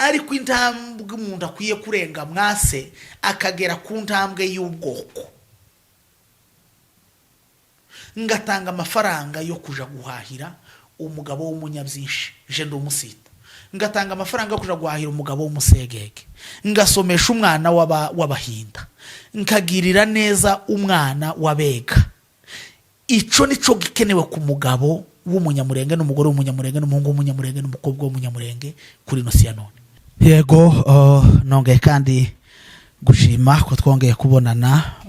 Ariko intambwe umuntu akwiye kurenga mwase akagera ku ntambwe y'ubwoko, ngatanga amafaranga yo kuja guhahira umugabo w'umunyabyinshi, je ndi umusita, ngatanga amafaranga yo kuja guhahira umugabo w'umusegege, ngasomesha umwana w'abahinda, nkagirira neza umwana w'abega. Ico nico gikenewe ku mugabo w'umunyamurenge n'umugore w'umunyamurenge n'umuhungu w'umunyamurenge n'umukobwa w'umunyamurenge kuri ino si ya none. Yego, nongeye kandi gushima ko twongeye kubonana.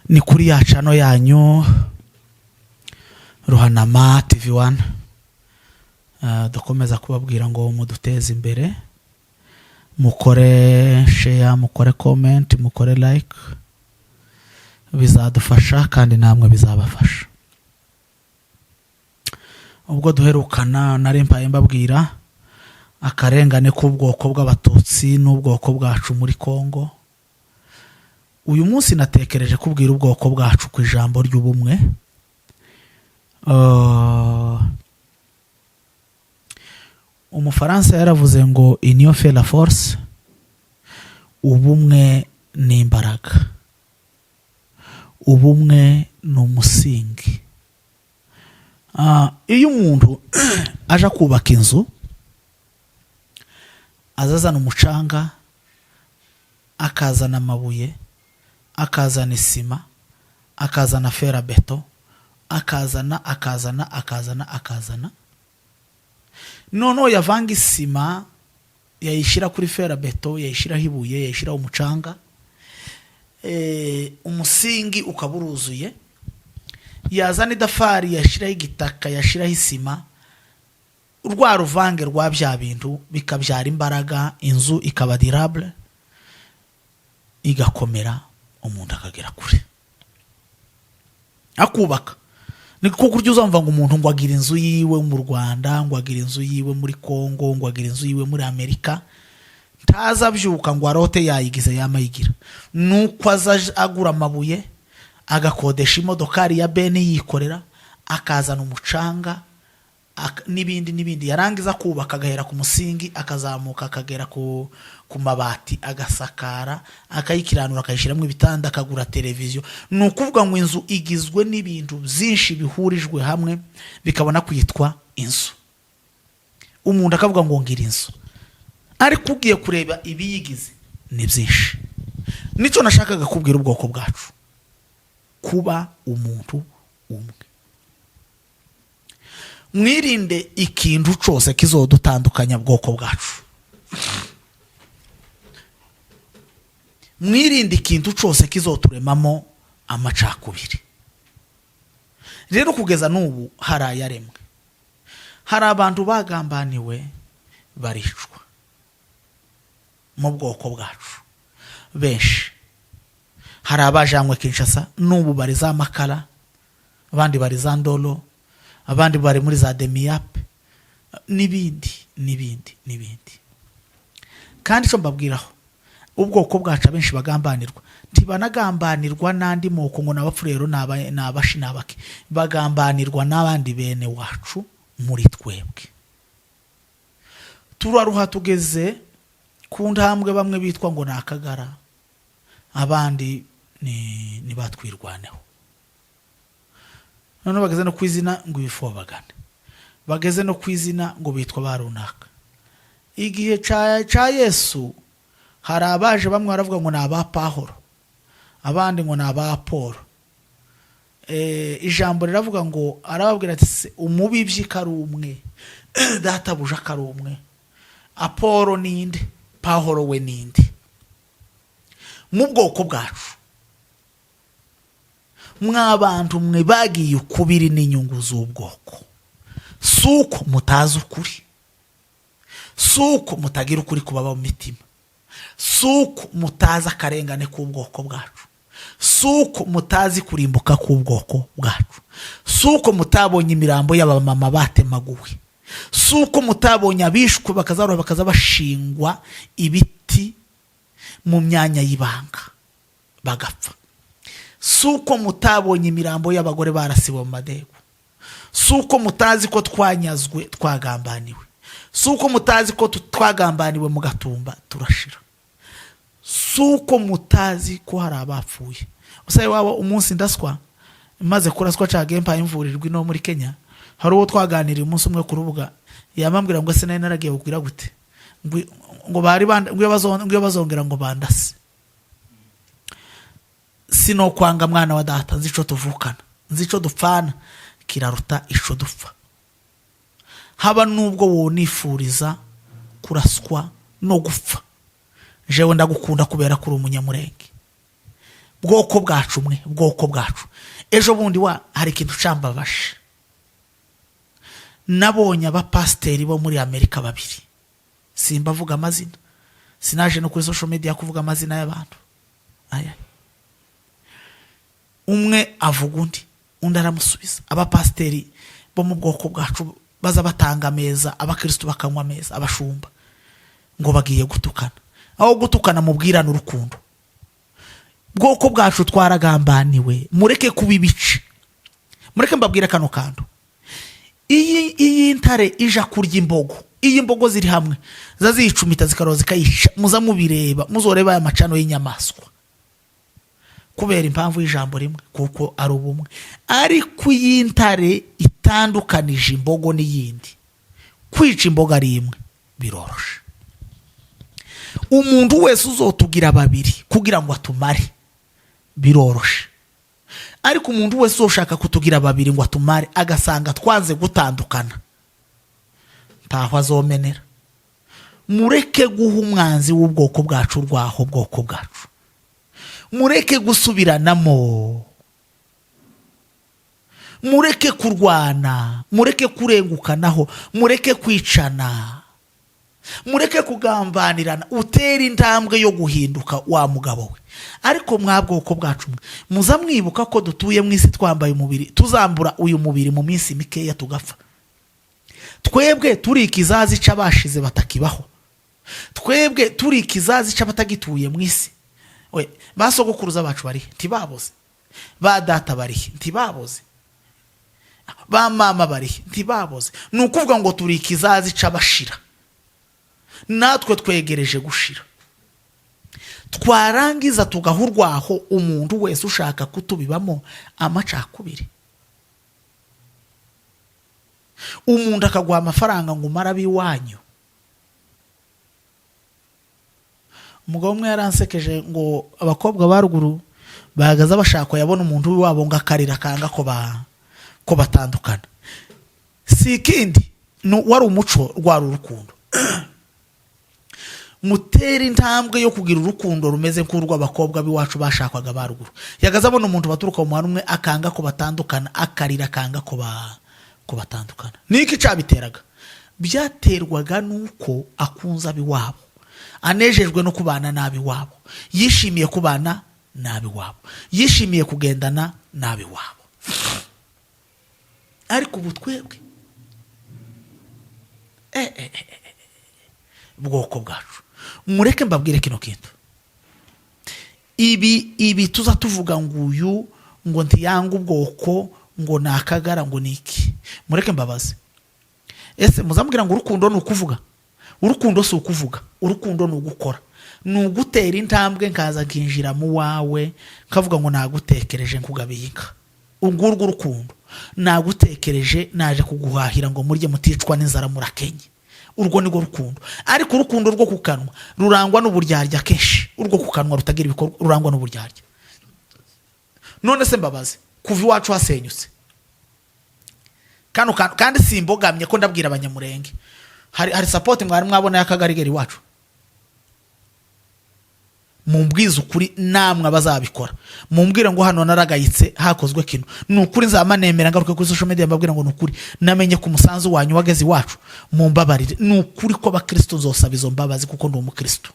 Ni kuri ya channel yanyu Ruhanama TV 1. Dukomeza kubabwira ngo muduteze imbere, mukore share, mukore comment, mukore like, bizadufasha kandi namwe bizabafasha. Ubwo duherukana nari mpaye mbabwira akarengane k'ubwoko bw'Abatutsi n'ubwoko bwacu muri Kongo. Uyu munsi natekereje kubwira ubwoko bwacu ku ijambo ry'ubumwe. Umufaransa yaravuze ngo "Union fait la force", ubumwe ni imbaraga, ubumwe ni umusingi. Iyo umuntu aje kubaka inzu, azazana umucanga, akazana amabuye, akazana isima, akazana fer à béton, akazana, akazana, akazana, akazana, noneho yavanga isima, yayishyira kuri fer à béton, yayishyiraho ibuye, yayishyiraho umucanga, umusingi ukaba uruzuye. Yazana idafari, yashyiraho igitaka, yashyiraho isima, rwa ruvange rwa bya bintu bikabyara imbaraga, inzu ikaba durable, igakomera, umuntu akagera kure akubaka. Ni kuko kurya uzumva ngo umuntu ngo agira inzu yiwe mu Rwanda, ngo agira inzu yiwe muri Kongo, ngo agira inzu yiwe muri Amerika, ntaza abyuka ngo arote yayigize, yamayigira. Nuko aza agura amabuye, agakodesha imodokari ya bene yikorera, akazana umucanga n'ibindi n'ibindi, yarangiza kubaka, agahera ku musingi, akazamuka akagera ku mabati, agasakara, akayikiranura, akayishyiramo ibitanda, akagura televiziyo. Ni ukuvuga ngo inzu igizwe n'ibintu byinshi bihurijwe hamwe bikabona kwitwa inzu. Umuntu akavuga ngo ngira inzu, ariko ugiye kureba ibiyigize ni byinshi. Nicyo nashakaga kubwira ubwoko bwacu, kuba umuntu umwe. Mwirinde ikintu cyose kizodutandukanya, bwoko bwacu. Mwirinde ikintu cyose kizoturemamo amacakubiri. Rero kugeza n'ubu hari ayaremwe, hari abantu bagambaniwe baricwa mu bwoko bwacu benshi. Hari abajanywe Kinshasa, n'ubu bari za Makara, abandi bari za Ndolo, abandi bari muri za Demiap, n'ibindi n'ibindi n'ibindi. Kandi icyo mbabwiraho, ubwoko bwacu abenshi bagambanirwa, ntibanagambanirwa n'andi moko ngo ni Abapfurero, ni Abashi, ni abake, bagambanirwa n'abandi bene wacu muri twebwe. Turaruha, tugeze ku ntambwe bamwe bitwa ngo ni Akagara, abandi ni batwirwaneho, noneho bageze no ku izina ngo ibifobagane, bageze no ku izina ngo bitwa ba runaka. Igihe ca Yesu hari abaje, bamwe baravuga ngo ni aba Pahoro, abandi ngo ni aba Polo. Ijambo riravuga ngo arababwira ati: "Se, umubibyi ko ari umwe, databuja ko ari umwe, Apolo ninde, Pahoro we ninde?" Mu bwoko bwacu, mwabantu mwe bagiye ukubiri n'inyungu z'ubwoko, si uko mutazi ukuri, si uko mutagira ukuri kubaba mu mitima, si uko mutazi akarengane k'ubwoko bwacu, si uko mutazi kurimbuka k'ubwoko bwacu, si uko mutabonye imirambo y'abamama batemaguwe, si uko mutabonye abishwe bakazarura bakaza bashingwa ibiti mu myanya y'ibanga bagapfa, si uko mutabonye imirambo y'abagore barasiwe mu madego, si uko mutazi ko twanyazwe, twagambaniwe, Si uko mutazi ko twagambaniwe mu Gatumba turashira. Si uko mutazi ko hari abapfuye. Usaye waba umunsi ndaswa, maze kuraswa cagiye mpaye imvurirwa ino muri Kenya, hari uwo twaganiriye umunsi umwe ku rubuga, yamambwira ngo ese nari naragiye kugira gute, ngo bari ngo iyo bazongera ngo bandase. Sinokwanga mwana wa data, nzi ico tuvukana, nzi ico dupfana kiraruta ico dupfa. Haba nubwo wonifuriza kuraswa no gupfa, jewe ndagukunda kubera ko uri Umunyamurenge. Bwoko bwacu mwe, bwoko bwacu, ejo bundi wa hari ikintu cambabaje. Nabonye abapasiteri bo muri Amerika babiri, simbavuga amazina, sinaje no kuri social media kuvuga amazina y'abantu. Aya, umwe avuga undi, undi aramusubiza. Abapasiteri bo mu bwoko bwacu baza batanga ameza, abakristo bakanywa ameza, abashumba ngo bagiye gutukana. Aho gutukana, mubwirane urukundo. Bwoko bwacu, twaragambaniwe, mureke kuba ibice. Mureke mbabwire kano kantu: iyi ntare ija kurya imbogo, iyi imbogo ziri hamwe ziza ziyicumita, zikaroza zikayica. Muza mubireba, muzoreba aya macano y'inyamaswa, kubera impamvu y'ijambo rimwe, kuko ari ubumwe. Ariko iyi ntare itandukanije imbogo n'iyindi, kwica imbogo ari imwe biroroshe. Umuntu wese uzotugira babiri kugira ngo atumare biroroshe, ariko umuntu wese ushaka kutugira babiri ngo atumare, agasanga twanze gutandukana, ntaho azomenera. Mureke guha umwanzi w'ubwoko bwacu rwaho. Bwoko bwacu, mureke gusubiranamo, mureke kurwana, mureke kurengukanaho, mureke kwicana, mureke kugambanirana. Utere intambwe yo guhinduka wa mugabo we. Ariko mwa bwoko bwacu mwe, muza mwibuka ko dutuye mu isi twambaye umubiri, tuzambura uyu mubiri mu minsi mikeya tugapfa. Twebwe turi ikizazi c'abashize batakibaho, twebwe turi ikizazi c'abatagituye mu isi. We ba sogokuruza bacu barihe? Ntibaboze. Ba data barihe? Ntibaboze. Ba mama barihe? Ntibaboze. Ni ukuvuga ngo turi ikizazi c'abashira, natwe twegereje gushira. Twarangiza tugaha urwaho umuntu wese ushaka kutubibamo amacakubiri. Umuntu akaguha amafaranga ngo umare ab'iwanyu. Umugabo umwe yaransekeje ngo abakobwa ba ruguru bahagaze bashaka yabona umuntu w'iwabo ngo akarira, akanga ko batandukana. Si ikindi, wari umuco, rwari urukundo. Mutere intambwe yo kugira urukundo rumeze nk'urw'abakobwa b'iwacu bashakwaga ba ruguru. Yagaze abona umuntu baturuka mu muhanda umwe, akanga ko batandukana, akarira, akanga ko batandukana. Niki cabiteraga? Byaterwaga n'uko akunze ab'iwabo, anejejwe no kubana n'ab'iwabo, yishimiye kubana n'ab'iwabo, yishimiye kugendana n'ab'iwabo. Ariko ubu twebwe, bwoko bwacu, mureke mbabwire kino kintu. Ibi tuza tuvuga ngo uyu ngo ntiyanga ubwoko, ngo ni akagara, ngo ni iki, mureke mbabaze: ese muzambwira ngo urukundo ni ukuvuga? Urukundo si ukuvuga, urukundo ni ugukora, ni ugutera intambwe nkaza nkinjira mu wawe, nkavuga ngo nagutekereje, nkugabiye inka. Urwo urukundo, nagutekereje, naje kuguhahira ngo murye muticwa n'inzara, murakenye. Urwo ni rwo rukundo. Ariko urukundo rwo ku kanwa rurangwa n'uburyarya kenshi. Urwo ku kanwa rutagira ibikorwa rurangwa n'uburyarya. None se mbabaze, kuva iwacu hasenyutse kano kantu, kandi simbogamye ko ndabwira Abanyamurenge, hari support mwari mwabona y'akagari gera iwacu? Mumbwize ukuri namwe abazabikora, mumbwire ngo hano naragayitse, hakozwe kino. Ni ukuri nzaba nemera ngaruke kuri social media mbabwira ngo ni ukuri namenye ko umusanzu wanyu wageze iwacu, mumbabarire. Ni ukuri ko abakristo nzosaba izo mbabazi kuko ndi umukristo.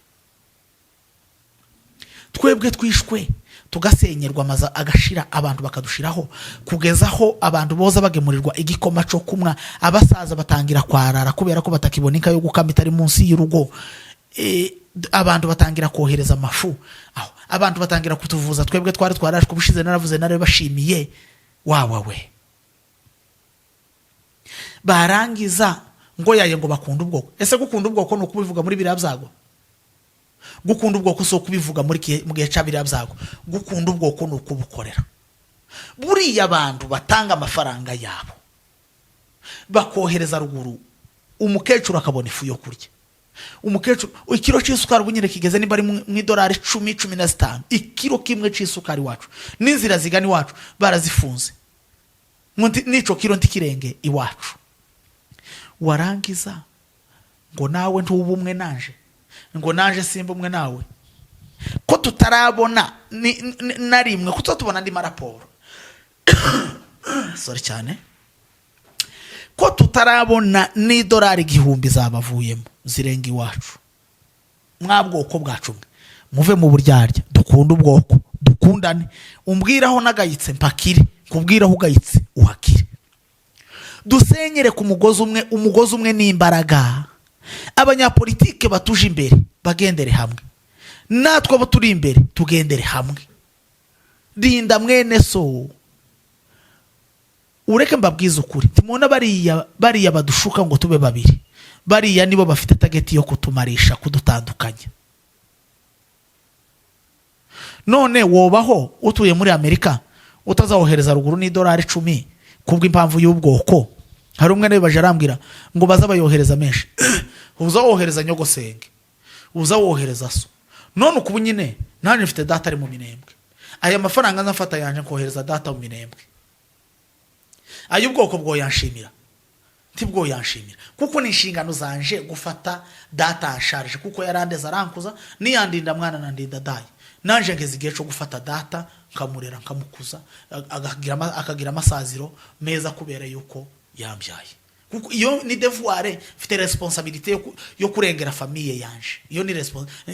Twebwe twishwe, tugasenyerwa, amazu agashira, abantu bakadushiraho, kugeza aho abantu boza bagemurirwa igikoma cyo kumwa, abasaza batangira kwarara kubera ko batakibona inka yo gukama itari munsi y'urugo. Abantu batangira kohereza amafu aho, abantu batangira kutuvuza. Twebwe twari twarashwe ubushize, naravuze, narabashimiye wawa we. Barangiza Ngo yaye, ngo bakunda ubwoko. Ese gukunda ubwoko ni ukubivuga muri biriya byago? Gukunda ubwoko si ukubivuga mu gihe cya biriya byago. Gukunda ubwoko ni ukubukorera. Buriya abantu batanga amafaranga yabo bakohereza ruguru, umukecuru akabona ifu yo kurya, umukecuru ikiro cy'isukari ubu nyine kigeze nimba ari mu idolari 10, 15, ikiro kimwe cy'isukari iwacu. N'inzira zigana iwacu barazifunze ngo n'ico kiro ntikirenge iwacu. Warangiza ngo nawe ntuba umwe nanje, ngo nanje simba umwe nawe, ko tutarabona na rimwe, ko tubona andi maraporo, sorry cyane, ko tutarabona n'idolari 1000 zabavuyemo zirenga iwacu. Mwa bwoko bwacu mwe, muve mu buryarya, dukunde ubwoko, dukundane. Umbwiraho nagayitse mpakire, nkubwiraho ugayitse uhakire, dusenyere ku mugozi umwe. Umugozi umwe ni imbaraga. Abanyapolitike batuje imbere bagendere hamwe, natwe abo turi imbere tugendere hamwe. Rinda mwene so. Ureke mbabwize ukuri, timubona bariya badushuka ngo tube babiri, bariya nibo bafite target yo kutumarisha, kudutandukanya. None wobaho utuye muri Amerika utazawohereza ruguru n'idolari 10 kubw'impamvu y'ubwoko? Hari umwe nawe baje arambwira ngo baza bayohereza menshi. Uza wohereza nyogosenge, uza wohereza so. None ukubu nyine nanjye mfite data ari mu Minembwe. Aya mafaranga nzafata yanje nkohereza data mu Minembwe, ay'ubwoko bwo yanshimira? Ntibwo yanshimira, kuko ni inshingano zanje gufata data ansharije, kuko yarandeze arankuza. Niyandinda mwana nandinda dayi, nanje ngeze igihe cyo gufata data nkamurera, nkamukuza, akagira amasaziro meza, kubera yuko yambyaye. Kuko iyo ni devoir, mfite responsabilité yo kurengera famille yanje. Iyo ni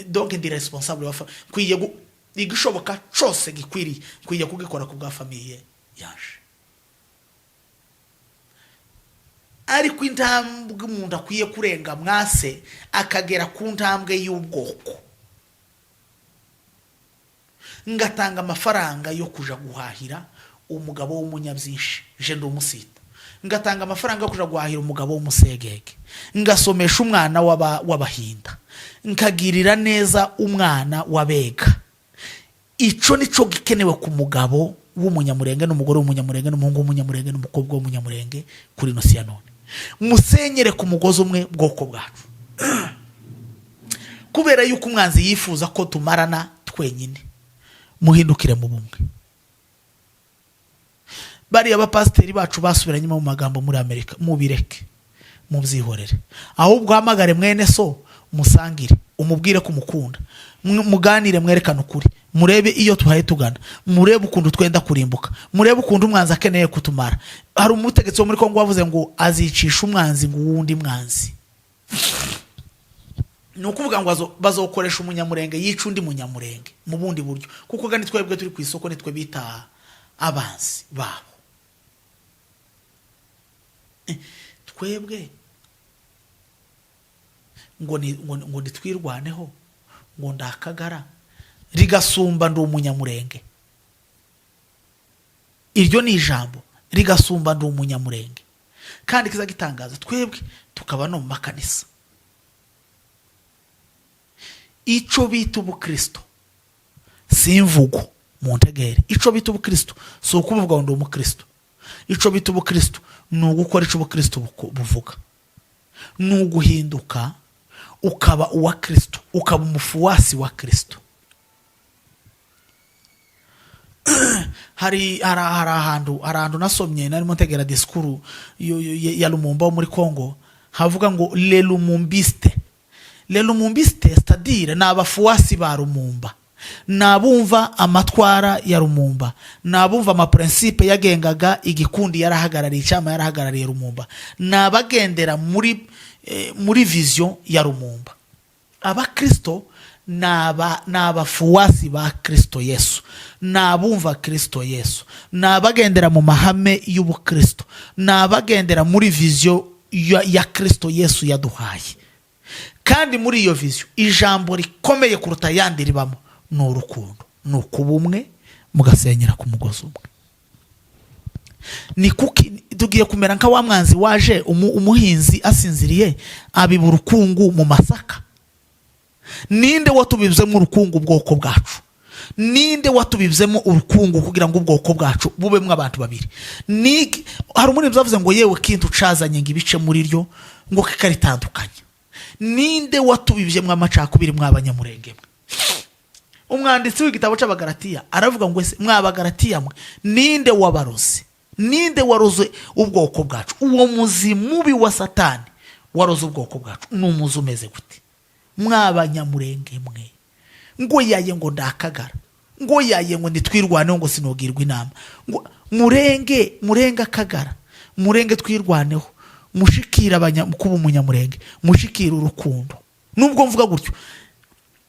donc ndi responsable nkwiye igishoboka cose gikwiriye, nkwiye kugikora ku bwa famille yanje. Ariko intambwe umuntu akwiye kurenga mwase akagera ku ntambwe y'ubwoko, ngatanga amafaranga yo kuja guhahira umugabo w'umunyabyinshi, je ndi umusita, ngatanga amafaranga yo kuja guhahira umugabo w'umusegege, ngasomesha umwana w'abahinda, nkagirira neza umwana w'abega, ico nico gikenewe ku mugabo w'umunyamurenge n'umugore w'umunyamurenge n'umuhungu w'umunyamurenge n'umukobwa w'umunyamurenge kuri ino si ya none. Musenyere ku mugozi umwe, bwoko bwacu, kubera yuko umwanzi yifuza ko tumarana twenyine. Muhindukire mu bumwe. Bariya bapasiteri bacu basubiranyemo mu magambo muri Amerika, mubireke, mubyihorere. Ahubwo uhamagare mwene so, musangire, umubwire ko umukunda, muganire, mwerekane ukuri, murebe iyo tuhaye tugana, murebe ukuntu twenda kurimbuka, murebe ukuntu umwanzi akeneye kutumara. Hari umutegetsi wo muri Kongo wavuze ngo azicisha umwanzi ngo uwundi mwanzi. Ni ukuvuga ngo bazokoresha umunyamurenge yica undi munyamurenge mu bundi buryo, kuko ga ni twebwe turi ku isoko, nitwe bita abanzi babo. Twebwe ngo nitwirwaneho, ngo ndakagara rigasumba ndi umunyamurenge. Iryo ni ijambo rigasumba ndi umunyamurenge. Kandi kiza gitangaza, twebwe tukaba no mu makanisa. Ico bita ubukristo si imvugo mu ntegere. Ico bita ubukristo si ukuvuga ngo ndi umukristo. Ico bita ubukristo ni ugukora ico ubukristo buvuga, ni uguhinduka ukaba uwa Kristo, ukaba umufuwasi wa Kristo. Hari ahantu nasomye, narimo ntegera disikuru ya Lumumba wo muri Congo, havuga ngo les lumumbistes. Les lumumbistes, c'est-à-dire ni abafuwasi ba Lumumba, ni abumva amatwara ya Lumumba, ni abumva amaprincipe yagengaga igikundi yarahagarariye, icyama yarahagarariye Lumumba, ni abagendera muri vision ya Lumumba. Abakristo ni abafuwasi ba Kristo Yesu, ni abumva Kristo Yesu, ni abagendera mu mahame y'ubukristo, ni abagendera muri vision ya Kristo Yesu yaduhaye. Kandi muri iyo vision ijambo rikomeye kuruta ayandi ribamo ni urukundo, ni ukuba umwe, mugasenyera ku mugozi umwe. Ni kuki tugiye kumera nka wa mwanzi waje umuhinzi asinziriye, abiba urukungu mu masaka? Ninde watubibzemo urukungu ubwoko bwacu? Ninde watubibzemo urukungu kugira ngo ubwoko bwacu bubemo abantu babiri? Hari umuririmbyi wavuze ngo yewe kintu cazanye ngo ibice muri ryo ngo kikaritandukanya. Ninde watubibyemo amacakubiri mw'Abanyamurenge mwe? Umwanditsi w'igitabo c'Abagaratiya aravuga ngo ese mw'Abagaratiya mwe, ninde wabaroze? Ninde waroze ubwoko bwacu? Uwo muzi mubi wa Satani waroze ubwoko bwacu ni umuzi umeze gute mw'Abanyamurenge mwe? Ngo yaye, ngo ndakagara, ngo yaye, ngo nitwirwaneho, ngo sinogirwa inama, ngo murenge, murenge akagara, murenge twirwaneho, mushikira kuba umunyamurenge, mushikira urukundo. Nubwo mvuga gutyo,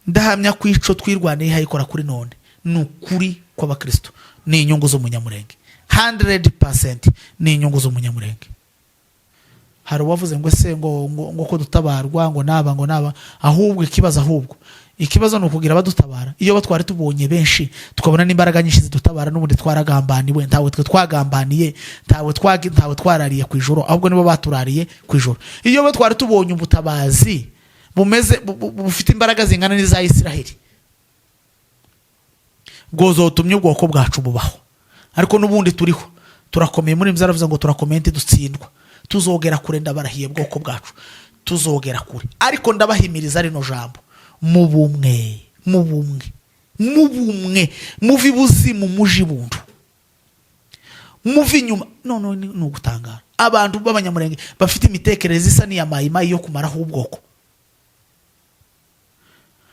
ndahamya ko ico twirwaneye hayikora kuri none ni ukuri kw'Abakristo, ni inyungu z'umunyamurenge, 100% ni inyungu z'umunyamurenge. Hari uwavuze ngo ese ngo ko dutabarwa, ngo naba, ngo naba. Ahubwo ikibazo ni ukugira abadutabara. Iyo batwari tubonye benshi, tukabona n'imbaraga nyinshi zidutabara. N'ubundi twaragambaniwe, ntawe twe twagambaniye, ntawe twarariye ku ijoro, ahubwo nibo baturariye ku ijoro. Iyo batwari tubonye ubutabazi bumeze bufite imbaraga zingana n'iza Isiraheli, bwozotumye ubwoko bwacu bubaho. Ariko n'ubundi turiho, turakomeye. Muri aravuze ngo turakomeye, ntidutsindwa, tuzogera kure. Ndabarahiye, bwoko bwacu, tuzogera kure. Ariko ndabahimiriza rino jambo: mu bumwe, mu bumwe, mu bumwe, muve ibuzimu muje ibuntu, muve inyuma. None ni ugutangara, abantu b'Abanyamurenge bafite imitekerereze isa n'iya Mayimayi yo kumaraho ubwoko.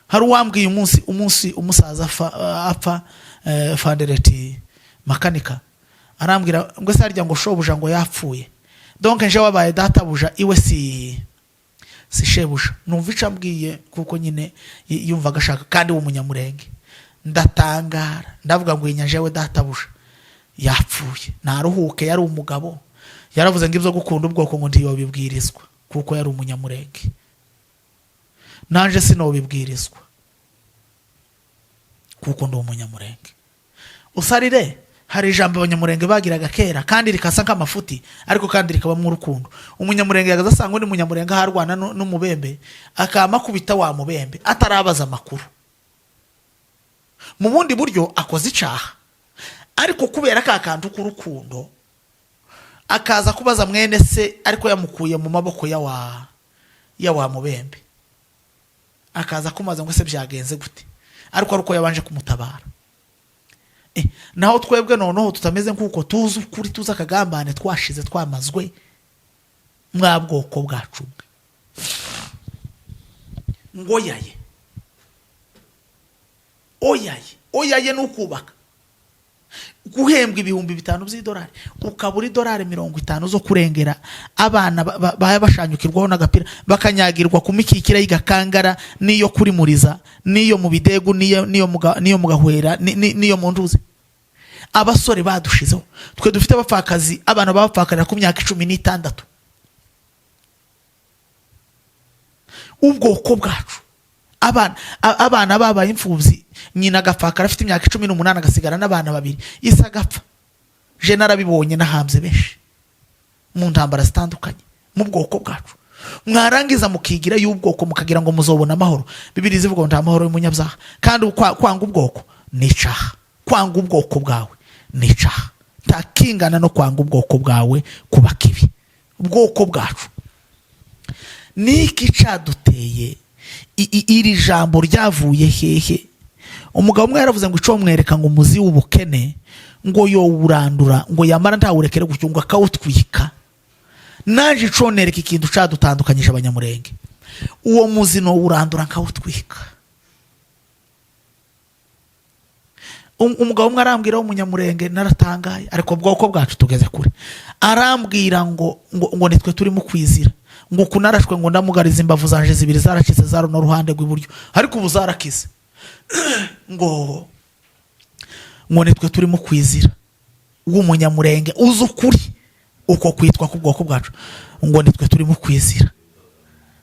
Hari uwambwiye umunsi umusaza apfa, fandereti makanika, arambwira ngo se harya ngo shobuja ngo yapfuye, donc nje wabaye databuja iwe, si shebuja. Numva ico ambwiye, kuko nyine yumvaga ashaka kandi w'umunyamurenge. Ndatangara, ndavuga ngo iyi njewe databuja yapfuye, naruhuke. Yari umugabo, yaravuze ngo ibyo gukunda ubwoko ngo ntiyobibwirizwa kuko yari umunyamurenge, nanje sinobibwirizwa kuko ndi umunyamurenge. Usarire, hari ijambo Abanyamurenge bagiraga kera kandi rikasa nk'amafuti, ariko kandi rikabamo urukundo. Umunyamurenge yagaza asanga undi munyamurenge aho arwana n'umubembe, akama akubita wa mubembe atarabaza amakuru. Mu bundi buryo akoze icaha, ariko kubera ka kantu k'urukundo akaza kubaza mwene se, ariko yamukuye mu maboko ya wa mubembe, akaza kumaza ngo se byagenze gute, ariko ari uko yabanje kumutabara. Naho twebwe noneho tutameze nk'uko, tuzi ukuri, tuzi akagambane, twashize, twamazwe mwa bwoko bwacu mwe. Ngo yaye, oyaye, oyaye, ni ukubaka guhembwa 5000 by'idolari, ukabura idolari 50 zo kurengera abana baba bashanyukirwaho n'agapira, bakanyagirwa ku mikikira y'igakangara, n'iyo kuri Muriza, n'iyo mu Bidegu, n'iyo mu Gahwera, n'iyo mu Nduzi. Abasore badushizeho, twe dufite abapfakazi, abana babapfakarira ku myaka 16. Ubwoko bwacu, abana babaye imfubyi, nyina agapfakara afite imyaka 18, agasigara n'abana babiri, isi agapfa. Je narabibonye, nahambye benshi mu ntambara zitandukanye mu bwoko bwacu. Mwarangiza mukigira y'ubwoko, mukagira ngo muzobona amahoro. Bibiri zivuga ngo nta mahoro y'umunyabyaha. Kandi kwanga ubwoko ni icaha, kwanga ubwoko bwawe ni icaha, nta kingana no kwanga ubwoko bwawe kuba kibi. Ubwoko bwacu, niki caduteye? Iri jambo ryavuye hehe? Umugabo umwe yaravuze ngo ico mwereka ngo umuzi w'ubukene ngo yowurandura, ngo yamara ntawurekere gutyo, ngo akawutwika. Naje ico nereka ikintu cadutandukanyije Abanyamurenge, uwo muzi nowurandura nkawutwika. Umugabo umwe arambwira w'umunyamurenge, naratangaye, ariko bwoko bwacu tugeze kure. Arambwira ngo nitwe turimo kwizira, ngo kunarashwe, ngo ndamugariza imbavu zanje zibiri zaracitse za runo ruhande rw'iburyo, ariko ubu zarakize, ngo nitwe turimo kwizira. W'umunyamurenge uzi ukuri uko kwitwa ku bwoko bwacu, ngo nitwe turimo kwizira.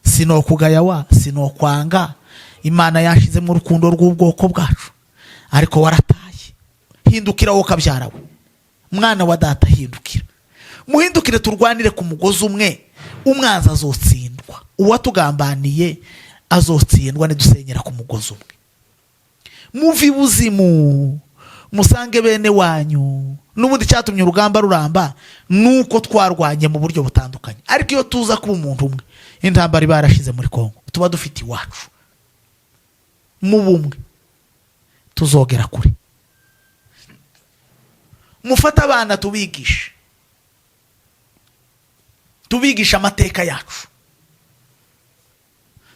Sinokugaya wa sinokwanga, Imana yashizemo urukundo rw'ubwoko bwacu, ariko warataye. Hindukira wowe kabyara we. Mwana wa data, hindukira, muhindukire, turwanire ku mugozi umwe. Umwanzi azotsindwa, uwatugambaniye azotsindwa nidusenyera ku mugozi umwe. Muve ibuzimu, musange bene wanyu. N'ubundi cyatumye urugamba ruramba nuko twarwanye mu buryo butandukanye, ariko iyo tuza kuba umuntu umwe, intambara iba yarashize muri Kongo. Tuba dufite iwacu. Mu bumwe tuzogera kure. Mufate abana, tubigishe, tubigishe amateka yacu,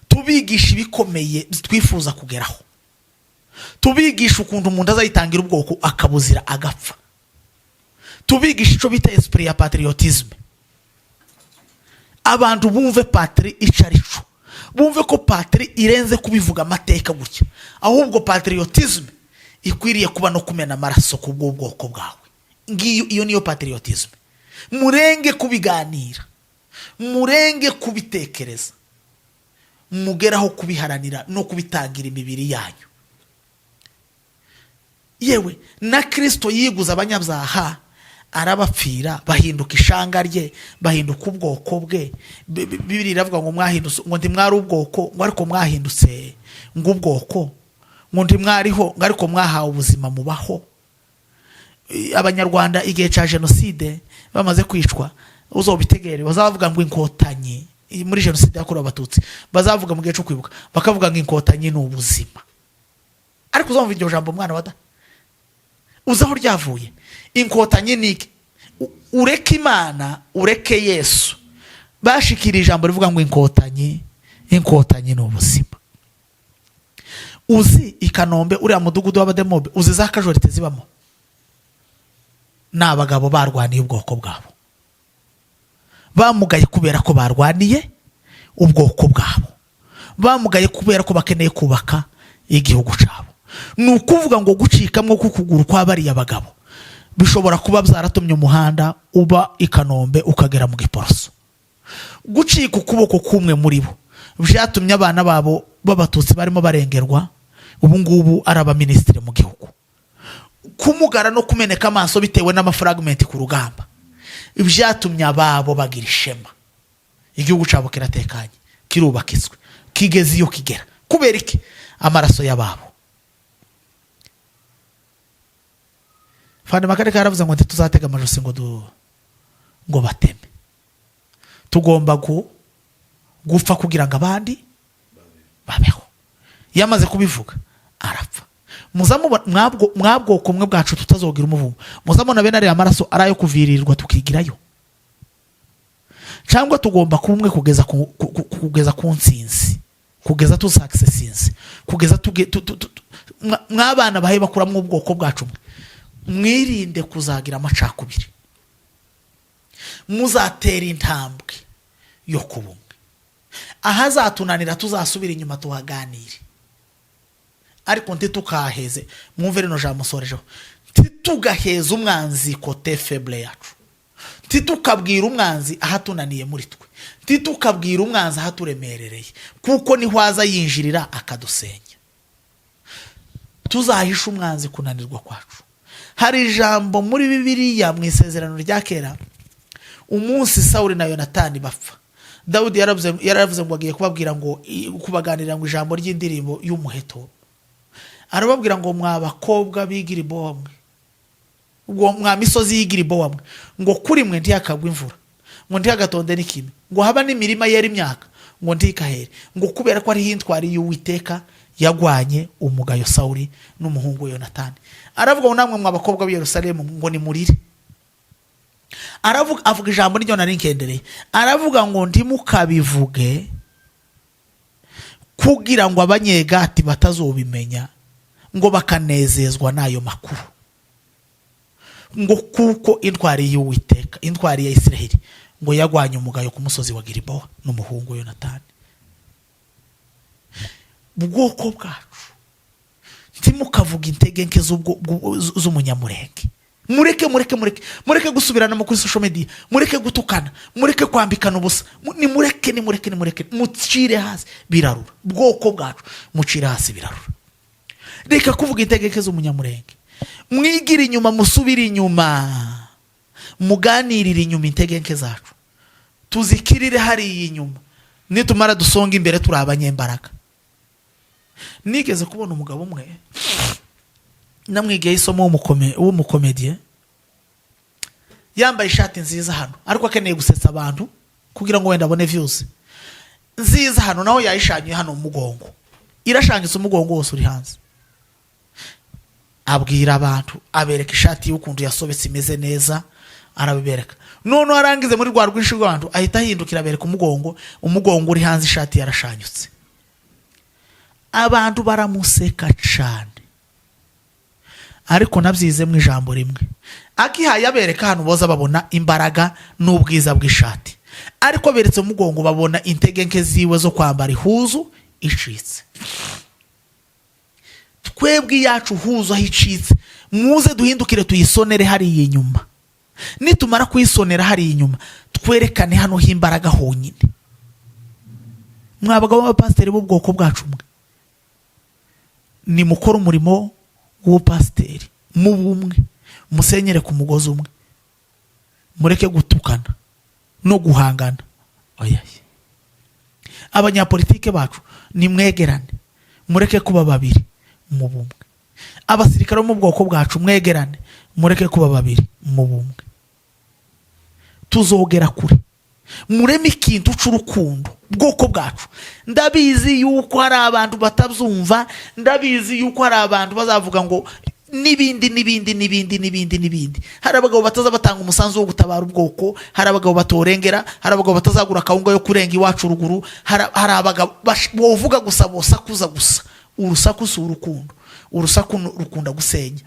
tubigishe ibikomeye twifuza kugeraho, tubigisha ukuntu umuntu azayitangira ubwoko akabuzira agapfa, tubigisha icyo bita esprit ya patriotisme. Abantu bumve patrie icyo ari cyo, bumve ko patrie irenze kubivuga amateka gutya, ahubwo patriotisme ikwiriye kuba no kumena amaraso ku bw'ubwoko bwawe. Ngiyo, iyo niyo patriotisme. Murenge kubiganira, murenge kubitekereza, mugeraho kubiharanira no kubitangira imibiri yanyu. Yewe, na Kirisito yiguze abanyabyaha, arabapfira, bahinduka ishanga rye, bahinduka ubwoko bwe. Bibiri iravuga ngo mwahindutse, ngo ntimwari ubwoko, ngo ariko mwahindutse ngo ubwoko, ngo ntimwariho, ngo ariko mwahawe ubuzima mubaho. Abanyarwanda igihe cya jenoside bamaze kwicwa, uzobitegere, bazavuga ngo Inkotanyi muri jenoside yakorewe Abatutsi, bazavuga mu gihe cyo kwibuka, bakavuga ngo Inkotanyi ni ubuzima. Ariko uzumva iryo jambo, mwana wa da, uzi aho ryavuye? Inkotanyi ni iki? Ureke Imana, ureke Yesu, bashikira ijambo rivuga ngo Inkotanyi, Inkotanyi ni ubuzima. Uzi i Kanombe, uriya mudugudu w'abademobe, uzi za casualties zibamo? Ni abagabo barwaniye ubwoko bwabo, bamugaye kubera ko barwaniye ubwoko bwabo, bamugaye kubera ko bakeneye kubaka igihugu cyabo. Ni ukuvuga ngo gucikamwo k'ukuguru kwa bariya bagabo bishobora kuba byaratumye umuhanda uba i Kanombe ukagera mu Giporoso. Gucika ukuboko k'umwe muri bo byatumye abana babo b'Abatutsi barimo barengerwa, ubu ngubu ari abaminisitiri mu gihugu. Kumugara no kumeneka amaso bitewe n'amafragments ku rugamba byatumye ababo bagira ishema, igihugu cyabo kiratekanye, kirubakitswe, kigeze iyo kigera. Kubera iki? Amaraso y'ababo. Fande Makareka yaravuze ngo ntituzatega amajosi ngo bateme, tugomba gupfa kugira ngo abandi babeho. Iyo amaze kubivuga arapfa. Muzamubona mwabwoko umwe bwacu tutazogira umuvumo. Muzamubona bene ariya maraso ari ayo kuvirirwa tukigirayo, cyangwa tugomba kuba umwe kugeza ku ntsinzi, kugeza tusuccessinze, kugeza tuge mw'abana bahe bakuramo ubwoko bwacu mwe. Mwirinde kuzagira amacakubiri, muzatera intambwe yo kuba umwe. Ahazatunanira tuzasubira inyuma tuhaganire, ariko ntitukaheze. Mwumve rino jambo musorejeho: ntitugaheze umwanzi côté faible yacu, ntitukabwira umwanzi ahatunaniye muri twe, ntitukabwira umwanzi ahaturemerereye, kuko niho aza yinjirira akadusenya. Tuzahisha umwanzi kunanirwa kwacu. Hari ijambo muri Bibiliya, mu Isezerano rya Kera, umunsi Sawuli na Yonatani bapfa, Dawudi yaravuze ngo agiye kubabwira, ngo kubaganirira ngo ijambo ry'indirimbo y'umuheto. Arababwira ngo: "Mwa bakobwa b'Igiribowa mwe, ubwo mwa misozi y'Igiribowa mwe, ngo kuri mwe ntihakagwe imvura, ngo ntihagatonde n'ikime, ngo haba n'imirima yera imyaka, ngo ntikahere, ngo kubera ko ariho intwari y'Uwiteka yagwanye umugayo Sawuli n'umuhungu we Yonatani." Aravuga ngo: "Namwe mwa bakobwa b'i Yerusalemu, ngo nimurire." Aravuga, avuga ijambo niryo nari nkendereye. Aravuga ngo: "Ntimukabivuge kugira ngo Abanyegati batazobimenya, ngo bakanezezwa n'ayo makuru, ngo kuko intwari y'Uwiteka, intwari ya Isiraheli, ngo yagwanye umugayo ku musozi wa Gilibowa n'umuhungu we Yonatani." Bwoko bwacu, ntimukavuge intege nke z'Umunyamurenge. Mureke, mureke, mureke, mureke gusubiranamo kuri social media, mureke gutukana, mureke kwambikana ubusa. Nimureke, nimureke, nimureke, mucire hasi birarura. Bwoko bwacu, mucire hasi birarura. Reka kuvuga intege nke z'Umunyamurenge. Mwigire inyuma, musubire inyuma. Muganirire inyuma intege nke zacu, tuzikirire hariya inyuma, nitumara dusonga imbere turi abanyembaraga. Nigeze kubona umugabo umwe namwigiye isomo w'umukomediye, yambaye ishati nziza hano, ariko akeneye gusetsa abantu kugira ngo wenda abone views nziza hano, naho yayishanyuye hano mu mugongo, irashanyutse, umugongo wose uri hanze. Abwira abantu, abereka ishati y'ukuntu yasobetse imeze neza, arabibereka. Noneho arangize, muri rwa rwinshi rw'abantu, ahita ahindukira abereka umugongo, umugongo uri hanze, ishati yarashanyutse. Abantu baramuseka cyane, ariko nabyizemo ijambo rimwe: akihaye abereka hano boza babona imbaraga n'ubwiza bw'ishati, ariko beretse umugongo babona intege nke ziwe zo kwambara ihuzu icitse. Twebwe iyacu huzu aho icitse, muze duhindukire tuyisonere hariya inyuma. Nitumara kuyisonera hariya inyuma, twerekane hano h'imbaraga honyine. Mwa bagabo b'abapasiteri b'ubwoko bwacu mwe, nimukore umurimo w'ubupasiteri mu bumwe, musenyere ku mugozi umwe, mureke gutukana no guhangana. Oya, abanyapolitike bacu, nimwegerane, mureke kuba babiri, mu bumwe. Abasirikare bo mu bwoko bwacu, mwegerane, mureke kuba babiri, mu bumwe tuzogera kure. Mureme ikintu c'urukundo, bwoko bwacu. Ndabizi yuko hari abantu batabyumva, ndabizi yuko hari abantu bazavuga ngo n'ibindi n'ibindi n'ibindi n'ibindi n'ibindi. Hari abagabo bataza batanga umusanzu wo gutabara ubwoko, hari abagabo batorengera, hari abagabo batazagura akawunga yo kurenga iwacu ruguru, hari abagabo bovuga gusa, bosakuza gusa. Urusaku si urukundo, urusaku rukunda gusenya,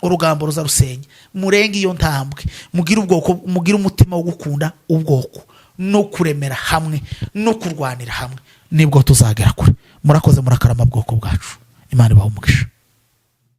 urugambo ruza rusenya. Murenge iyo ntambwe, mugire ubwoko, mugire umutima wo gukunda ubwoko no kuremera hamwe no kurwanira hamwe, nibwo tuzagera kure. Murakoze, murakarama bwoko bwacu. Imana ibahe umugisha.